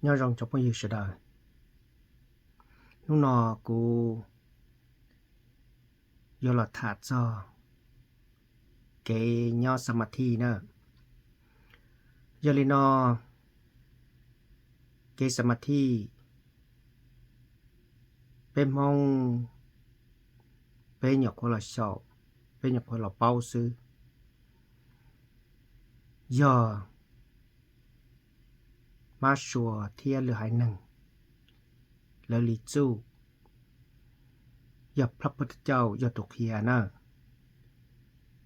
Nyob zoo cov phooj ywg sawv daws, hnub no kuv yuav los tham txog kev nyob xab ma thij na. Yog li no, kev xab ma thij, peb Hmoob, peb nyuam qhuav los xyaum, peb nyuam qhuav los paub xwb. Yog Mab Suav thiab lwm haiv neeg lawv li txuj, yog Phab Pub Thaj Cauj yog tus qhia na.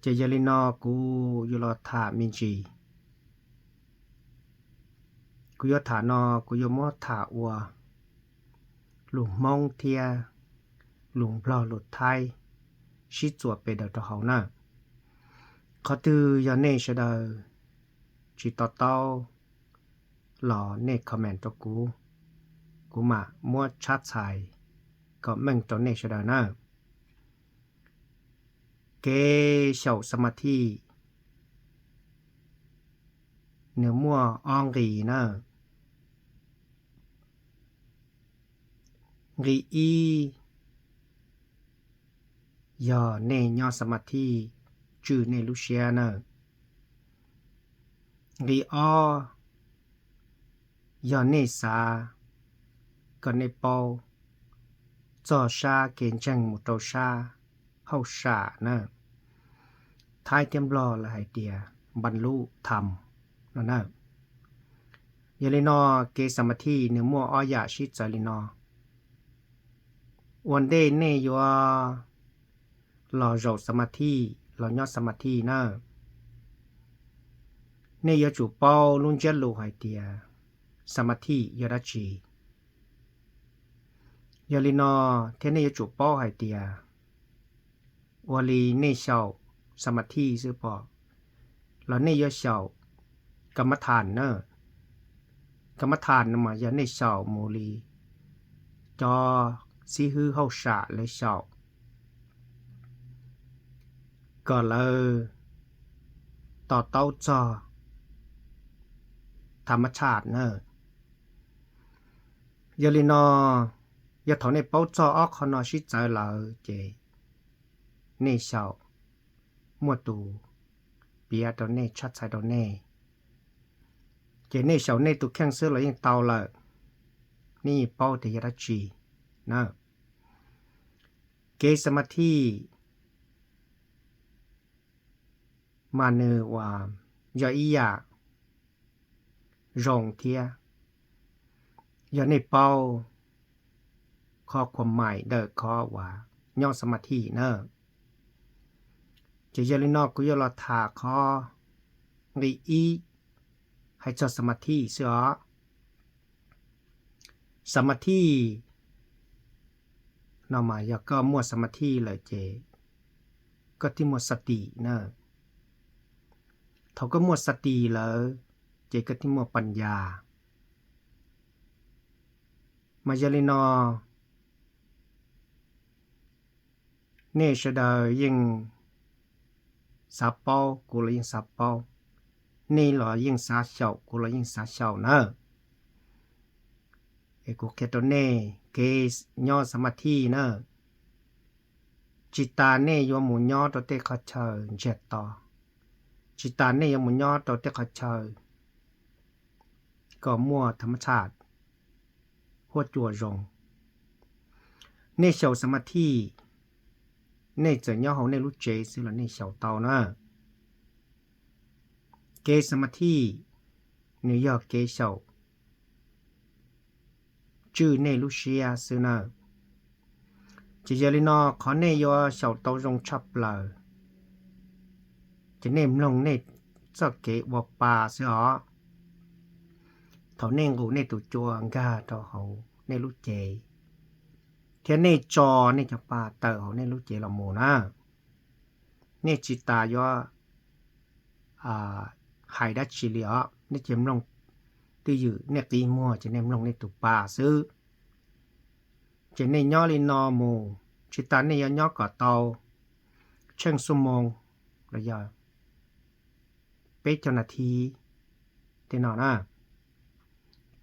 Ces yog li no kuv yuav los tham me ntsis. Kuv yuav tham no, kuv yuav muab tham ua lus Hmoob thiab lus Nplog lus Thaib sib txuas pes daws rau hauv na. Qhov twg yog nej sawv daws tsis to taub los nej comment rau kuv, kuv mam muab tshab txhais kom meej rau nej sawv daws na. Kev xyaum xab ma thij nws muaj ob nqis na. Nqis ib yog nej nyob xab ma thij tswj nej lub siab na. Nqis ob yog nej xav kom nej paub txog sab kev ntseeg mus rau sab hauj sam na. Thaib thiab Nplog lawv hais tias npan lub tham no na. Yog li no, kev xab ma thij nws muaj ob yam sib txawv li no. Ua ntej nej yuav los zaum xab ma thij, los nyob xab ma thij na, nej yuav tsum paub lub ntsiab lus hais tias xab ma thij yog dab tsi. Yog li no, thiab nej yuav tsum paub hais tias ua li nej xyaum xab ma thij xwb pom, los nej yuav xyaum kam mab thas na. Kam mab thas no mas yog nej xyaum mus li cov xib hwb hauj sam lawv xyaum kom lawv to taub txog tham mab thas na. Yog li no, yog thaum nej paub txog ob qho no sib txawv lawm ces nej xyaum muaj tus piav rau nej, tshab txhais rau nej, ces nej xyaum nej tus kheej xwb los yeej tau lawm. Nej yeej paub tias yog dab tsi na. Kev xab ma thij mas nws ua yog ib yam zoo thiab, yog nej paub qhov khuam maim ntawm qhov uas nyob xab ma thij na. Ces yog li no kuv yuav los tham qhov nqi ib hais txog xab ma thij xwb os. Xab ma thij no mas yog koj muaj xab ma thij lawm ces koj thiaj muaj xab tim na. Thaum koj muaj xab tim lawm ces koj thiaj muaj pam yas. Mas yog li no, nej sawv daws yeej xav paub, kuv los yeej xav paub, nej los yeej xav xyaum, kuv los yeej xav xyaum na. Es kuv qhia rau nej kev nyob xab ma thij na, tsis tas nej yuav mus nyob rau tej qhov chaw ntsiag to, tsis tas nej yuav mus nyob rau tej qhov chaw kom muaj tham mab thas, huab cua zoo. Nej xyaum xab ma thij, nej txawm nyob hauv nej lub tsev xwb los nej xyaum tau na. Kev xab ma thij nws yog kev xyaum tswj nej lub siab xwb na. Ces yog li no qhov nej yuav xyaum tau zoo tshaj plaws ces nej mloog nej txoj kev ua pa xwb os. Thaum nej nqus nej tus cua nkag rau hauv nej lub cev, thiab nej tso nej cov pa tawm hauv nej lub cev los mus na, nej tsis tas yuav hais dab tsi li os, nej ces mloog twj ywm, nej qiv muag ces nej mloog nej tus pa xwb. Ces nej nyob li no mus, tsis tas nej yuav nyob kom tau tsheej xuab moos los yog peb caug nas this tej no na.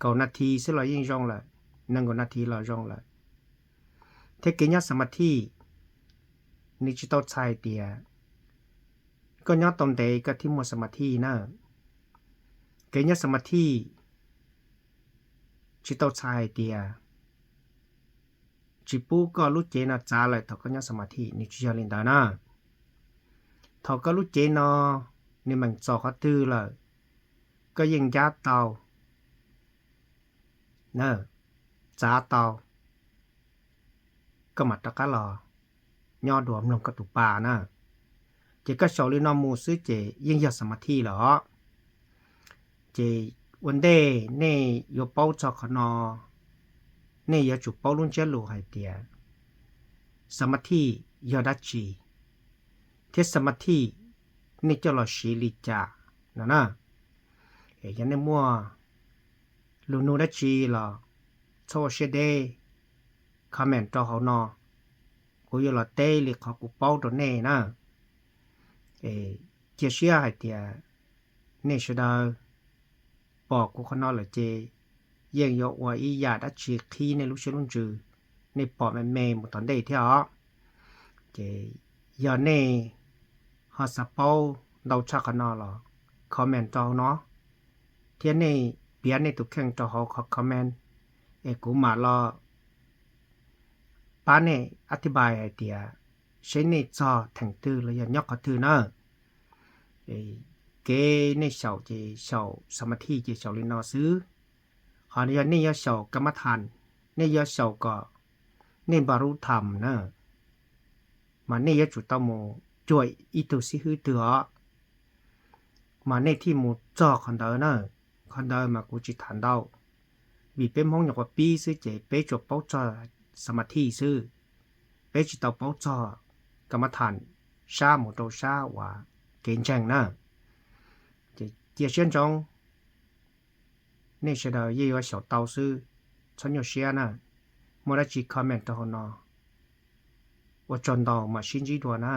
kaum nas this xwb los yeej zoo lawm, nees nkaum nas this los zoo lawm. Thiab kev nyob xas mas thij, nws tsis tau txhais tias koj nyob tau ntev koj thiaj muaj xas mas thij na. Kev nyob xas mas thij tsis tau txhais hais tias tsis pub koj lub cev no txav lawm thaum koj nyob xas mas thij, nws tsis yog li ntawd na. Thaum koj lub cev no nws meem txaus qhov twg lawm, koj yeej ncab tau, txav tau, koj mam rov qab los nyob dua mloog koj tus pa na. Ces koj xyaum li no mus xwb ces yeej yog xas mas thij lawm os. Ces ua ntej nej yuav paub txog qhov no, nej yuav tsum paub lub ntsiab lus hais tias xas mas thij yog dab tsi, thiab xas mas thij nej coj los siv li cas no na. Yog nej muaj lus nug dab tsi los txhob ua siab deb, comment rau hauv no, kuv yuav los teb li qhov kuv paub rau nej na. Cia siab hais tias nej sawv daws pom kuv qhov no lawm ces yeej yuav ua ib yam dab tsi qhib nej lub siab lub ntsws, nej pom me me mus tom ntej thiab os. Ces yog nej ho xav paub ntau tshaj qhov no los comment rau hauv no, thiab nej piav nej tus kheej rau hauv qhov comment, es kuv mam los pab nej a thib npais hais tias seb nej txog theem twg los yog nyob qhov twg na. Kev nej xyaum ces xyaum xas mas thij ces xyaum li no xwb. Ho yog nej yuav xyaum kas mas thas, nej yuav xyaum kom nej npa rub tham na, mas nej yuav tsum tau mus cuag ib tug xib hwb twg os, mas nej thiaj mus txog qhov ntawd na. Qhov ntawd mas kuv tsis tham ntau, vim peb Hmoob nyuam qhuav pib xwb ces peb tsuas paub txog xas mas thij xwb, peb tsis tau paub txog kas mas thas sab mus rau sab uas kev ntseeg na. Ces cia siab ntsoov nej sawv daws yeej yuav xyaum tau xwb, txhob nyuaj siab na. Muaj dab tsi comment rau hauv no. Ua tsaug ntau, mam sib ntsib dua na.